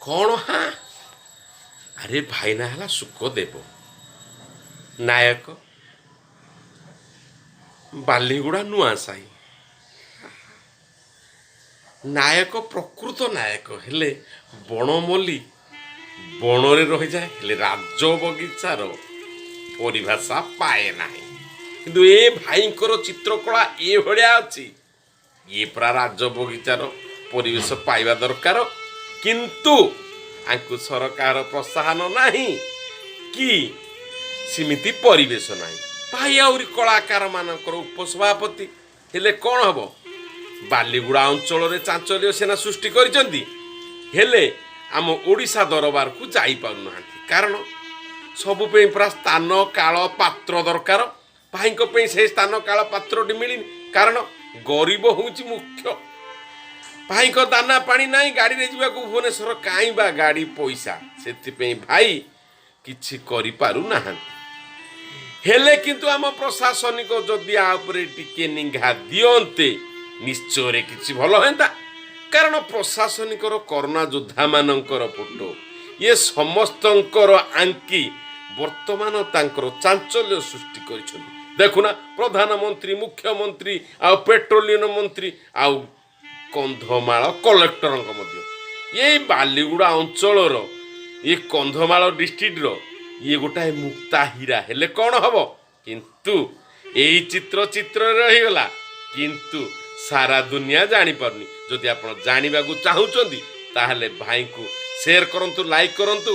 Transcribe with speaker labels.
Speaker 1: କ'ଣ? ହଁ, ଆରେ ଭାଇନା ହେଲା ସୁଖଦେବ ନାୟକ, ବାଲିଗୁଡ଼ା ନୂଆସାହି ନାୟକ, ପ୍ରକୃତ ନାୟକ। ହେଲେ ବଣମଲ୍ଲି ବଣରେ ରହିଯାଏ, ହେଲେ ରାଜ ବଗିଚାର ପରିଭାଷା ପାଏ ନାହିଁ। କିନ୍ତୁ ଏ ଭାଇଙ୍କର ଚିତ୍ରକଳା ଏଭଳିଆ ଅଛି, ଇଏ ପୁରା ରାଜ ବଗିଚାର ପରିବେଶ ପାଇବା ଦରକାର। କିନ୍ତୁ ଆଙ୍କୁ ସରକାର ପ୍ରୋତ୍ସାହନ ନାହିଁ କି ସେମିତି ପରିବେଶ ନାହିଁ। ଭାଇ ଆହୁରି କଳାକାରମାନଙ୍କର ଉପସଭାପତି। ହେଲେ କ'ଣ ହବ? ବାଲିଗୁଡ଼ା ଅଞ୍ଚଳରେ ଚାଞ୍ଚଲ୍ୟ ସେନା ସୃଷ୍ଟି କରିଛନ୍ତି, ହେଲେ ଆମ ଓଡ଼ିଶା ଦରବାରକୁ ଯାଇପାରୁନାହାନ୍ତି। କାରଣ ସବୁ ପାଇଁ ପୁରା ସ୍ଥାନ, କାଳ, ପାତ୍ର ଦରକାର। ଭାଇଙ୍କ ପାଇଁ ସେଇ ସ୍ଥାନ, କାଳ, ପାତ୍ରଟି ମିଳିନି। କାରଣ ଗରିବ ହେଉଛି ମୁଖ୍ୟ। ଭାଇଙ୍କ ଦାନା ପାଣି ନାହିଁ। ଗାଡ଼ିରେ ଯିବାକୁ ଭୁବନେଶ୍ୱର, କାହିଁ ବା ଗାଡ଼ି ପଇସା? ସେଥିପାଇଁ ଭାଇ କିଛି କରିପାରୁନାହାନ୍ତି। ହେଲେ କିନ୍ତୁ ଆମ ପ୍ରଶାସନିକ ଯଦି ଆ ଉପରେ ଟିକେ ନିଘା ଦିଅନ୍ତେ, ନିଶ୍ଚୟରେ କିଛି ଭଲ ହୁଅନ୍ତା। କାରଣ ପ୍ରଶାସନିକର କରୋନା ଯୋଦ୍ଧାମାନଙ୍କର ଫଟୋ ଇଏ ସମସ୍ତଙ୍କର ଆଙ୍କି ବର୍ତ୍ତମାନ ତାଙ୍କର ଚାଞ୍ଚଲ୍ୟ ସୃଷ୍ଟି କରିଛନ୍ତି। ଦେଖୁନା, ପ୍ରଧାନମନ୍ତ୍ରୀ, ମୁଖ୍ୟମନ୍ତ୍ରୀ ଆଉ ପେଟ୍ରୋଲିୟମ ମନ୍ତ୍ରୀ ଆଉ କନ୍ଧମାଳ କଲେକ୍ଟରଙ୍କ ମଧ୍ୟ ଏଇ ବାଲିଗୁଡ଼ା ଅଞ୍ଚଳର, ଇଏ କନ୍ଧମାଳ ଡିଷ୍ଟ୍ରିକ୍ଟର ଇଏ ଗୋଟାଏ ମୁକ୍ତା ହୀରା। ହେଲେ କ'ଣ ହବ? କିନ୍ତୁ ଏଇ ଚିତ୍ର ଚିତ୍ରରେ ରହିଗଲା, କିନ୍ତୁ ସାରା ଦୁନିଆ ଜାଣିପାରୁନି। ଯଦି ଆପଣ ଜାଣିବାକୁ ଚାହୁଁଛନ୍ତି, ତାହେଲେ ଭାଇଙ୍କୁ ସେୟାର କରନ୍ତୁ, ଲାଇକ୍ କରନ୍ତୁ।